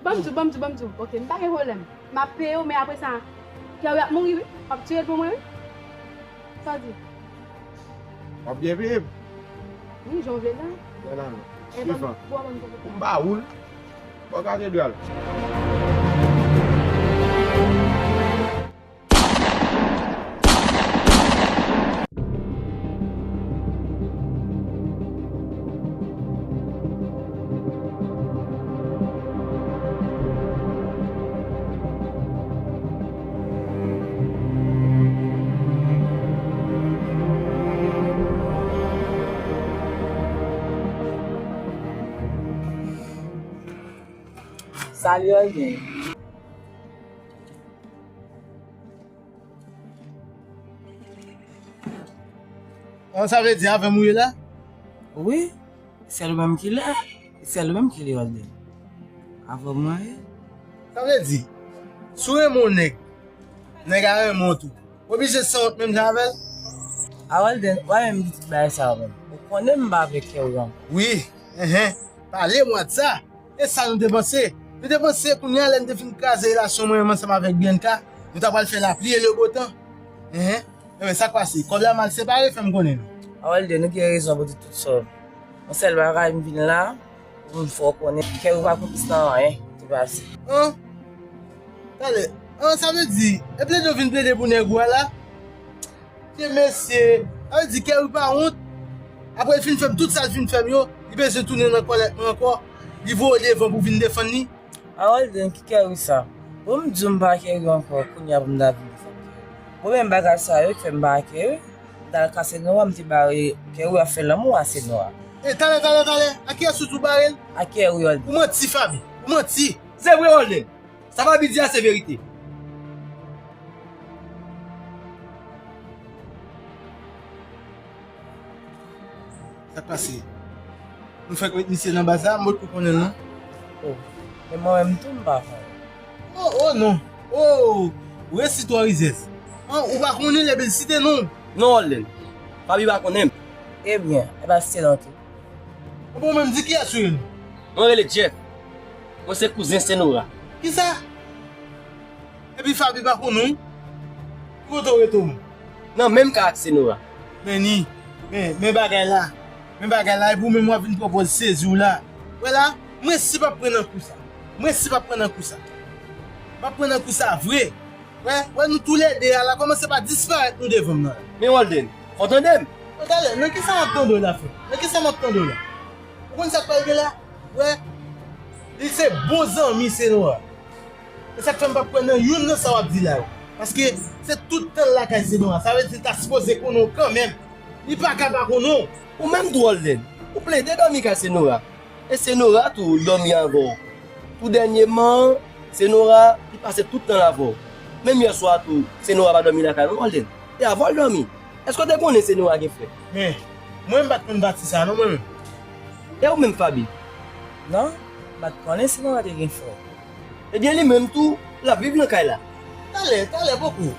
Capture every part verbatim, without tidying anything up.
Ban m di w, ban m di w, ban m di w. Ok, m pa gen pwoblèm. M ap peye w, men apre sa, Kerry ap mouri, wi. W ap tiye l pou mwen, wi. Sa w di? W ap byen peye m. Wi, jan w vle la. Bon, non, non. E ban m, bon, ban m pou m pa woule. Bò katedral. Salut, Olden. An, sa vle di avè m ou ye la? Wi, sèl ou menm ki la, sèl ou menm ki li Olden. Avè m ou ye? Sa vle di, si w renmen yon nèg, nèg a renmen w tou. Oblije sanwont menm jan avè l? A Olden, w a menm di tout bagay sa yo menm. Ou konnen m pa avèk Kerry ankò. Wi, enhen. Pale mwa de sa. E sa nou te panse. Nou te panse kounye a lè n te fin kraze relasyon mwen menm ansanm avèk Bianca, nou ta pral fè lapli e le beau temps. Enhen. Enben, sa k pase? Kòb la mal separe, fè m konnen non. A Olden, ou gen rezon pou di tout sa. Yon sèl bagay, m vin la pou m fè w konnen Kerry pa konplis nan anyen ki pase. An? Talè. An, sa vle di, e plede w vin plede pou nèg ou a la? Ke mesye, sa vle di Kerry pa wont. Apre l fin fè m tout sa l fin fè m yo, li bezwen tounen nan kòlèt mwen ankò. Li voye w devan pou vin defann li. A Olden, ki Kerry sa? Bon, m di w m pa Kerry ankò, kounye a pou m ta vin defann Kerry. Bon, men bagay sa yo ki fè m pa Kerry. M t al ka Senora, m te bare Kerry ap fè lanmou a Senora. E, talè, talè, talè, a kiyès ou di w bare l? A Kerry, Olden. Ou manti, Faby, ou manti. Se vre, Olden. Sa Faby di a se verite. Sa k pase? Nou fèk met misye nan baz la, m potko konnen l non. Oh, men mwen menm tou m pa konnen. Oh, oh non. Oh, ou resi twò rizèz. An, ou pa konnen l epi l site non w. Non, Olden. Faby pa konnen m. Ebyen, e pa site non tou. Bon, ou menm di kiyès ou ye non? Mwen rele Jeff. Mwen se kouzen Senora. Kisa? Epi Faby pa konnen w? Ki kote w rete w menm? Nan menm kay ak Senora. Men ni, men, men bagay la. Men bagay la, epi w menm w ap vin pran pòz sezi w la. Wè la, mwen si p ap pran nan kou sa. Mwen si p ap pran nan kou sa. M ap pran nan kou sa vre. Wè, wè nou toulède a la, kòmanse pa disparèt nou devan m nan la. Men Olden, fò w tande m. Talè, nan kisa m ap tande w la, frè? Nan kisa m ap tande w la? Ou konn sa k pral gen la? Wè, li se bon zanmi Senora. E sa k fè m p ap kwè nan youn nan sa w ap di la yo. Paske se tout tan l lakay Senora. Sa vle di l ta sipoze konnen w kanmenm. Li pa ka pa konnen w. Ou menm tou, Olden, ou plede dòmi kay Senora. E Senora tou dòmi avè w. Tou dènyèman, Senora, li pase tout tan l avè w. Menm yè swa tou, Senora pa dòmi lakay ou non, Olden. E avè w l dòmi. Èske w te konnen Senora gen frè? Men, mwen m pa t konn pati sa a non, mwen menm. E ou menm, Faby? Non, m pa t konnen Senora te gen frè. Ebyen, li menm tou, l ap viv nan kay la. Talè, talè, poko.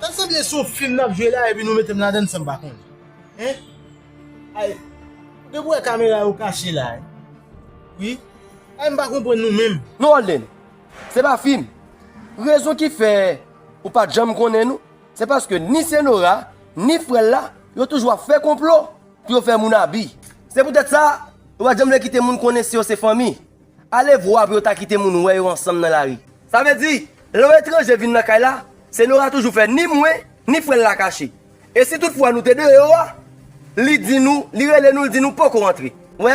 Sa sanble se yon fim n ap jwe la, epi nou mete m ladann san m pa konnen. Hein? Ay, depi w wè kamera yo kache la, wi. Ay, m pa konprann nou menm. Non, Olden, se pa fim. Rezon ki fè ou pa t janm konnen nou, se paske ni Senora, ni frè l la, yo toujou ap fè konplo pou yo fè moun abi. Se poutèt sa, yo pa t janm vle kite moun konnen si yo se fanmi. Ale vwa pou yo ta kite moun wè yo ansanm nan lari. Sa vle di, lè yon etranje vin nan kay la, Senora toujou fè ni mwen, ni frè l la kache. E si toutfwa nou te deyò a, li di nou, li rele nou, li di nou poko rantre. Wè,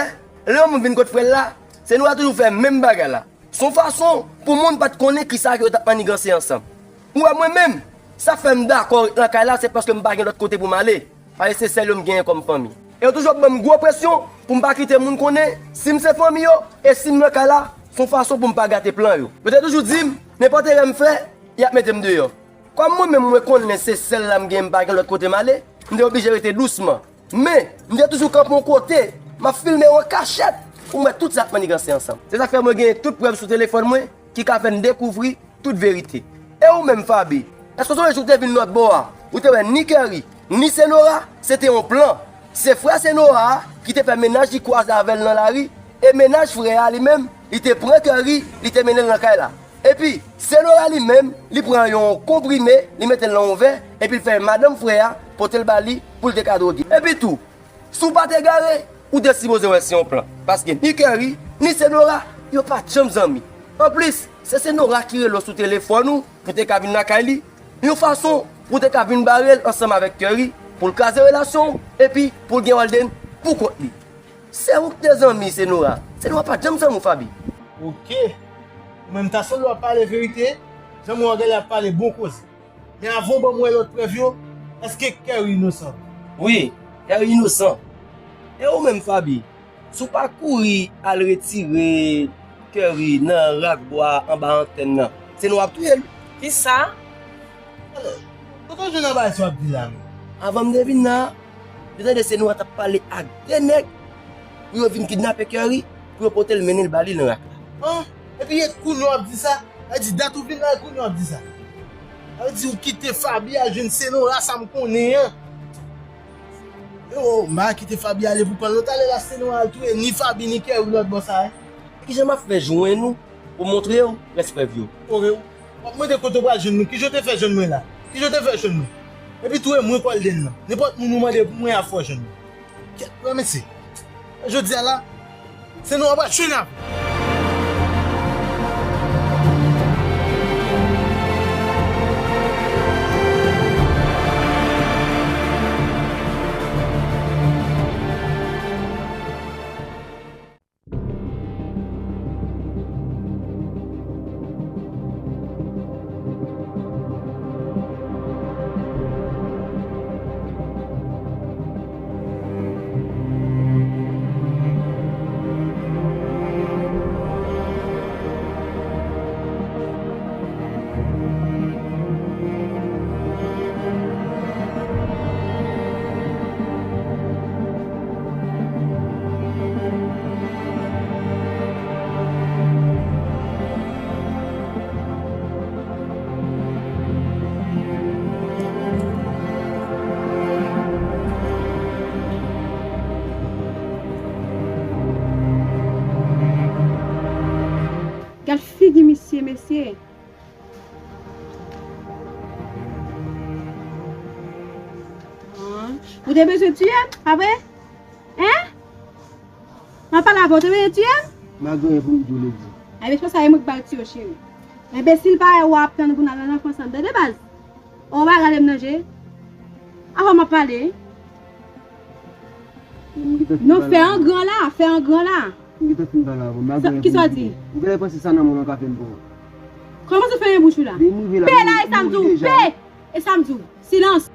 lè yon moun vin kot frè l la, Senora toujou fè menm bagay la. Se yon fason pou moun pa t konnen kisa ke yo t ap maniganse ansanm. Ou wè mwen menm, sa k fè m dakò ret nan kay la, se paske m pa gen lòt kote pou m ale. Paske se sèl yo m genyen kòm fanmi. E yo toujou ap ban m gwo presyon pou m pa kite moun konnen si m se fanmi yo, e si m nan kay la, se yon fason pou m pa gate plan yo. Yo te toujou di m, nenpòt erè m fè, y ap mete m deyò. Kòm mwen menm mwen konnen se sèl la m genyen, m pa gen lòt kote m ale, m te oblije rete dousman. Men, m te toujou kanpe yon kote, m ap filme yo an kachèt pou m wè tout sa k maniganse ansanm. Se sa k fè mwen genyen tout prèv sou telefòn mwen ki ka fè n dekouvri tout verite. E ou menm, Faby, èske w sonje jou w te vin lòt bò a, ou te wè ni Kerry, ni Senora, se te yon plan. Se frè Senora a ki te fè mennaj li kwaze avè l nan lari, e mennaj frè a li menm, Li te pran Kerry, li te mennen l nan kay la. Epi, Senora li menm, li pran yon konprime, li mete l nan yon vè, epi l fè madanm frè a pote l ba li pou l te ka dwoge. Epi tou, si w pa t egare, ou te sipoze wè se yon plan. Paske ni Kerry, ni Senora, yo pa t janm zanmi. Anplis, se Senora ki rele w sou telefòn ou pou te ka vin lakay li, yon fason pou te ka vin bare l ansanm avèk Kerry, pou l kraze relasyon w, epi pou l gen Walden pou kont li. Se ou ki te zanmi Senora. Senora pa t janm zanmi w, Faby. Oke. Ou menm ta sanble w ap pale verite, jan mwen wè w genlè ap pale bon koze. Men avan w ban m wè lòt prèv yo, èske Kerry inosan? Wi, Kerry inosan. E ou menm, Faby, si w pa kouri al retire Kerry nan rak bwa anba antèn nan, Senora ap touye l. Kisa? Kote w jwenn nan bagay sa w ap di la menm? Avan m te vin la, m te tande Senora t ap pale ak de nèg pou yo vin kidnape Kerry, pou yo pote l mennen l ba li nan rak la. An? Epi e kounye a w ap di sa? Sa vle di dat ou vin la, e kounye a w ap di sa? Sa vle di ou kite Faby al jwenn Senora, sa m konnen an. Yo, m pa kite Faby ale pou pran l non, talè la Senora al touye ni Faby ni Kerry lòt bò sa a. Kijan m ap fè jwenn ou pou montre w rès prèv yo? Ore, w ap mande kote w pral jwenn nou. Kijan w te fè jwenn mwen la? Kijan w te fè jwenn mwen? Epi tou e mwen k Walden nan. Nenpòt moun ou mande pou mwen a fò jwenn mwen. Kèt, wè mesye. Jodi a la, se nou ap jwenn avè. Gad figi misye, mesye. An, ou te bezwen tiye m, pa vre? Hein? M ap pale avè w, ou te bezwen tiye m? M pa gen anyen pou m di w, Lady. Enben, se pa sa, e mwen k ba w tiye w, cheri. Enbesil parèy ou a ap tann pou n al nan lanfans lan, tande baz? Ou pa gade m nan je. Avan m ap pale. Non, fè an gran la, fè an gran la. M gentan fin pale avè w, m pa gen anyen pou m di w. Ou genlè panse sa nan men w lan ka fè m pou ou. Kòman se fèmen bouch ou la? Pe la, e sa m di w, pe! E sa m di w, silans!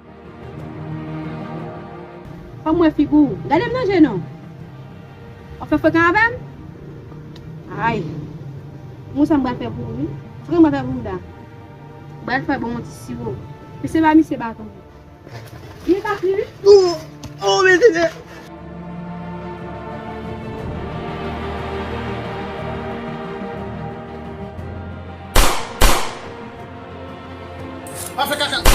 Fò m wè figi w. Gade m nan je non. W ap fè frekan avè m? Ay. M wè sa m pral fè pou ou, wi. Frekan m pral fè pou Mouda. M pral fè bon yon ti siwo. Misye ba misye baton. Li pa fini. Oh, oh, men tete. Pa fè kaka.